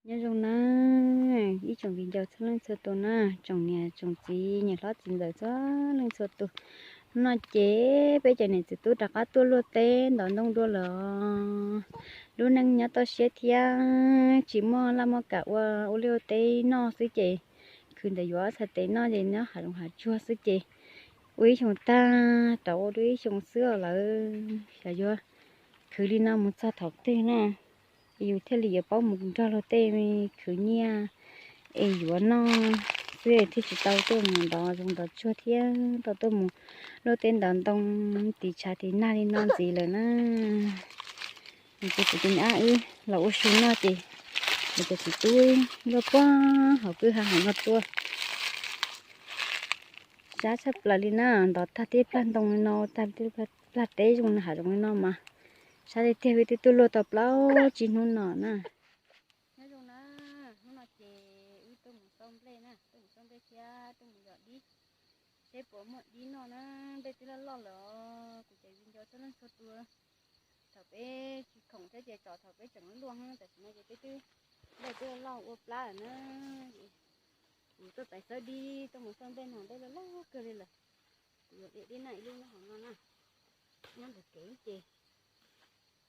Nyob zoo na, ib tsoom viv ncaus txhua leej txhua tus na, tsoom niam tsoom txiv, niam hlob txiv ntxawm txhua leej txhua tus. Hnub no ces peb cov niam txiv tub rov qab tuaj luaj teb ntov ntoo dua lawm. Lub neej nyob toj siab thiab tsis muaj laj muaj kam ua, ua liaj ua teb noj xwb ces khwv ntawm yuav txhais tes noj ces nyob hav zoov hav tsuag xwb ces ua ib xyoos tag rov ua dua ib xyoos xwb os lawv. Xyov yuav khwv li no mus txog thaum twg na, yus thiaj li yuav paub mus nrog luag tej khwv nyiaj es yuav noj xwb thiaj tsis tau tuaj mus ntov zoov ntov tsuag thiab tau tuaj mus luaj teb ntov ntoo tiv tshav tiv nag li no ntxiv lawm na. Ces kuv tus me ab wb los ua su noj ces kuv cov txiv tub luaj puag hauv kwj ha hauv no tuaj. Sab tshaj plaws li na, ntov tag tib plag ntoo li no, tag tib plag teb zoo hav zoov li no mas sab tiag tiag. Wb twb tuaj luaj tau plaub tsib hnub no na. Nyob zoo na, hnub no ces wb tuaj mus xauj nplej na, tuaj mus xauj nplej thiab tuaj mus yos dib, seb puas muaj dib noj na. Nplej twb loj loj lawm os, kuv cov viv ncaus txhua leej txhua tus. Thaum peb tsis khoom thiab ces txog thaum peb tseem luaj, tam sim no ces peb twb, nplej twb loj ua plab lawm na. Kuv tuaj pais xawb dib, tuaj mus xauj nplej no nplej loj loj kawg li lawm. Kuv yuav de dib noj ib lub nyob hauv no na, nyob ntawm kev ces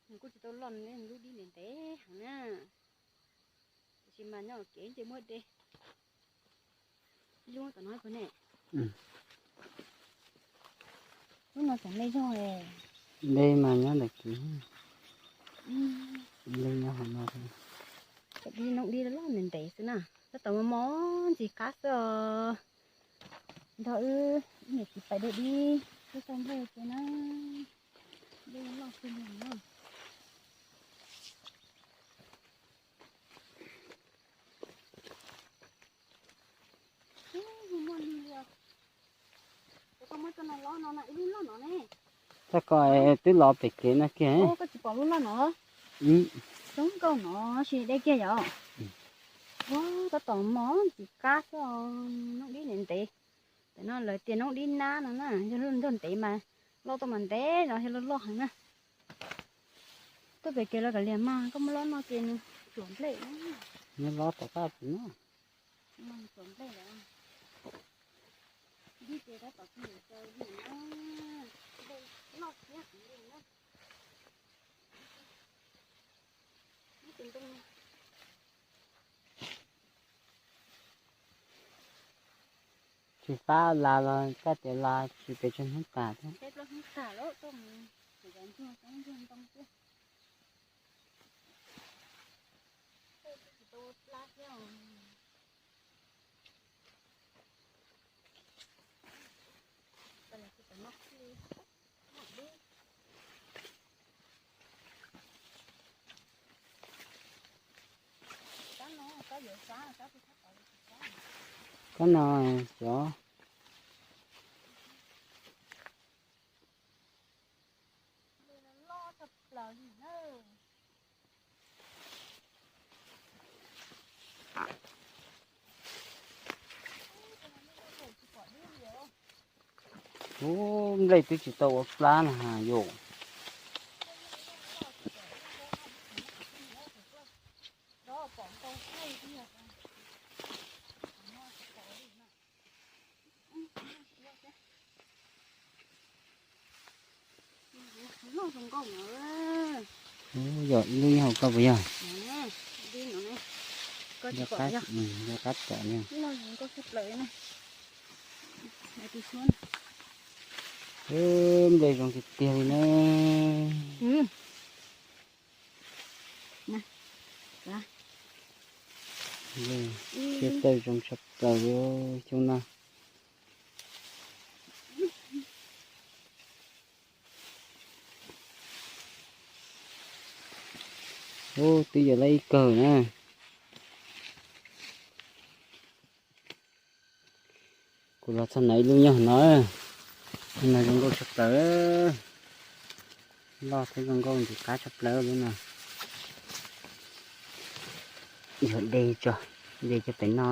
nws kuj tsis tau loj, lub dib ntev ntev heev na. Tiam sis mas nyob hauv kev ces muab de. Ib lub tom no puas ne? Lub no xyov nplej zog. Nplej mas nyob ntawm kev, nplej nyob hauv no. Cov dib noob dib loj ntev ntev xwb na, tab tom mos mos ntxim qab xwb os. Nrog wb niam txiv pais de dib, wb xauj nplej ces na, nplej loj kawg li na. Ub, muaj lig li os. Ces koj muab txoj no lob no na, ib lub loj no ne. Txoj ko twb los pem kev no kiag. Koj tsis pom lub loj no? Zoo nkauj no, sis deb kiag yom. Ua, tab tom mos ntxim qab xwb os, noob dib ntev ntev. Tam no lawv tias noob dib nab no na, yog lub nrog ntev mas loj tuaj mas ntev los yog loj loj heev na. Tuaj pem kev los kav liam mas koj muab lob no ces nws tsuam nplej. Nws los tom qab tim no. Tsuam nplej lawm. Dib ces tab tom tsis ncaws li na, nplej loj thiab heev li na. Ib tus ntoo. Tsis fab las los koj tias las tsis pes tsawg hnub tas thiab. Peb plaub hnub tas lawm, tuaj mus kuv cov ntsuag coob ntsuag ntoo xwb. Tej twb tsis tau plab thiab os. Kab no xyov. Ub, nplej twb tsis tau ua plab na has yom. Ub, yog ib lub nyob hauv koj puas yog? Yog qab, yog qab tom yog. Ub, nplej zoo tiag tiag li na. Siab tawg zoo tshaj plaws li xyoo no. Ub, twb yuav laj ib kawg na. Kuv los txog no ib lub nyob no, no zoo nkauj tshaj plaws, loj thiab zoo nkauj ntxim qab tshaj plaws lub no. Yuav de tso, de cov pem no.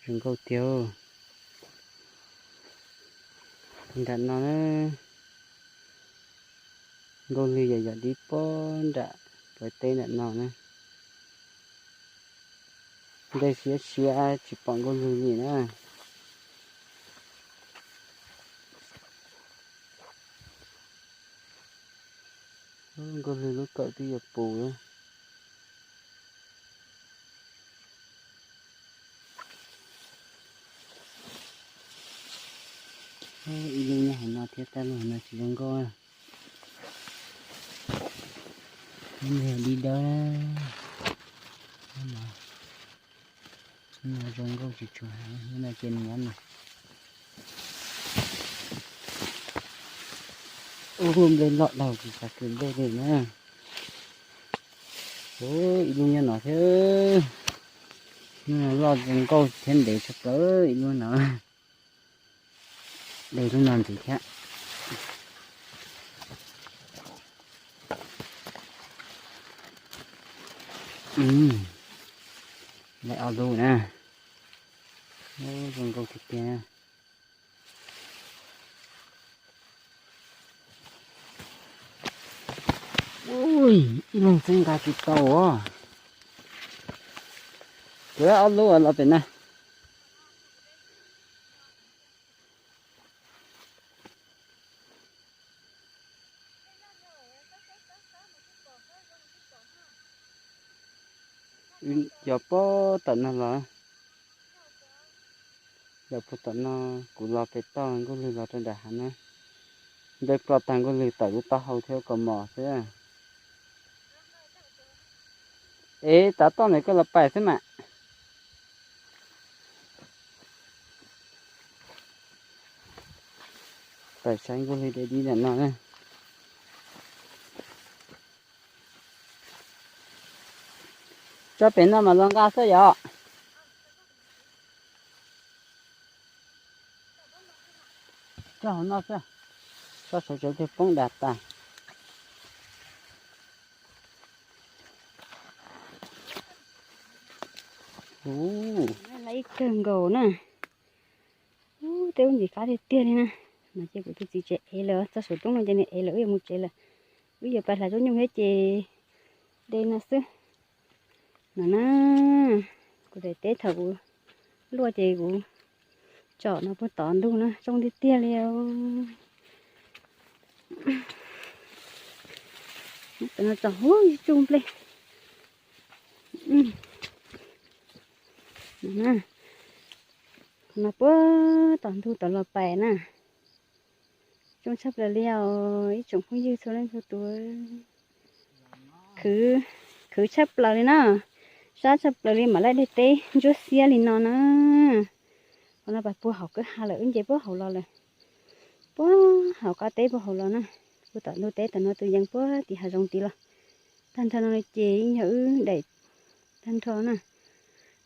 Zoo nkauj tiag. Nram no na. Nkauj lwg yam yam dib pob nram plawv teb nram no na. Nqe siav siav tsis pom nkauj lwg li na. Nkauj lwg lub kawm twb yuav puv. Ib lub nyob hauv no thiab, tab lub hauv no tsis zoo nkauj. Lub dib dawb no zoo nkauj tsis tshua, lub no ces nws nyob no. Ub, nplej loj dhau tsis xav kws nplej li na. Ub, ib lub nyob no thiab. Lub no loj zoo nkauj thiab ntev tshaj plaws ib lub no. De lub no ntxiv thiab. Lawm ob lub na. Zoo nkauj tiag tiag. Ui, ib leeg txeeb nqa tsis tau os. Kuv ob lub los pem na. Yog puag tom no los, yog puag tom no kuv los pem toj, nkauj lwg los rau nram hav na. Nplej ploj tag nkauj lwg tawm lub taub hau thiab kaus mom xwb. Es tav toj ntawd koj los pais xwb mas. Pais saib nkauj lwg de dib ntawm no na. Tso pem no mas los nqa xwb yom. Tso hauv no xwb, tso sawv tsev twg poob dag tas. Ub, lawm ib kawg nkaus na. Ub, tej ub ntxim qab tiag tiag li na. Mas ces kuv tus txiv tsev ev lawm, txog saum roob no ces nws ev lawm, wb yuav mus tsev lawm. Wb yuav pais hlais zaub nyuj thiab ces de no xwb. No na, kuv daim teb thaum kuv luaj ces kuv tsom no puag tom ntug na, coob tiag tiag li. Tam no tsom huv ib tsuj nplej. No puag tom ntug tom los pais na. Coob tshaj plaws li os ib tsoom phooj ywg txhua leej txhua tus. Khwv, khwv tshaj plaws li na. Sab tshaj plaws li mam laij dej teb ntsuab xiab li no na. Qhov no pas puag hauv kwj ha lawm, wb nce puag hauv los lawm. Puag hauv qab teb puag hauv los na. Puag tom ntug teb tom no tus yees puag tim hav zoov tid los. Tag nrho no ces yeej yog wb daim tag nrho na.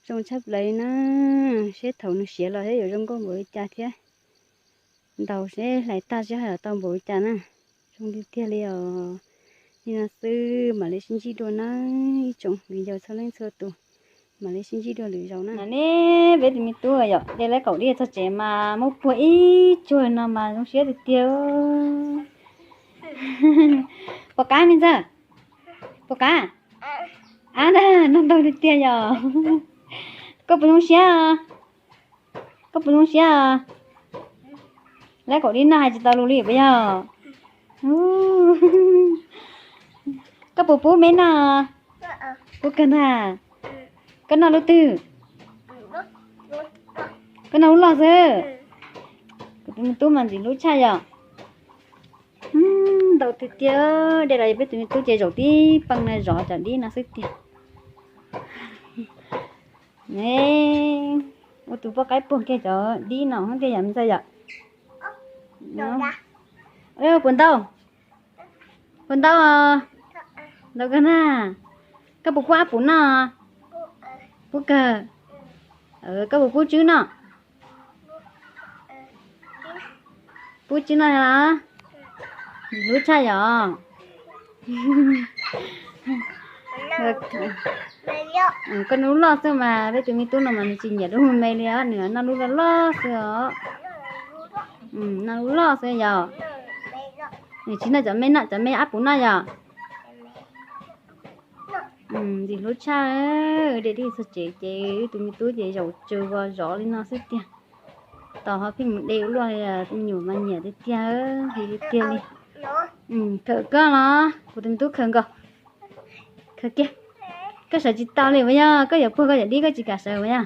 Zoo tshaj plaws li na. Seb thaum nws siav los seb yuav zoo nkauj npaum li cas thiab. Ntaus seb hlais tag seb ho yuav tau npaum li cas na. Zoo tiag tiag li os. Li no xwb mam li sib ntsib dua na ib tsoom viv ncaus txhua leej txhua tus. Mam li sib ntsib dua lwm zaus na. Neb peb tus me tub yom, de lawv kaum dib txog tsev mas muab puag ib tsuag no mas zoo siab tiag tiag. Puas qab me ntxawg? Puas qab? Ab, noj ntau tiag tiag yom. Koj puas zoo siab? Koj puas zoo siab? Lawv kaum dib noj hais tsis tau lus li puas yog? Koj puas pub me noj? Pub kawg ntag. Koj noj lub twg? Koj noj lub loj xwb. Kuv tus me tub mas ntxim hlub tshaj yom. Ntau tiag tiag, de los peb tus me tub ces zaum tib pee no zov cov dib no xwb tiag. Ua tus poj qaib puag kiag cov dib no tiag yom me ntxawg yom. Puas ntau? Puas ntau? Ntau kawg na. Koj puas pub ab pum noj? Pub kawg. Koj puas pub tswb noj? Pub tswb noj los? Hlub tshaj yom. Koj noj lub loj xwb mas peb tus me tub no mas nws tsis nyiam lub me li os, nws noj lub loj loj xwb os. Noj lub loj xwb yom. Nws tsis noj cov me no, cov me ab puv noj yom. Ntxim hlub tshaj, de dej txog tsev ces wb tus me tub ces zaum tsawg vos zov li no xwb tiag. Tos ho pheej mus de ua luaj li, me nyuam mas nyiam tiag tiag, heev tiag tiag li. Khawm koj los, kuv tus me tub khawm nkaus. Khawm kiag. Koj sawv tsis tau li puas yog? Koj yuav puag koj yam dib koj tsis kam sawv puas yog?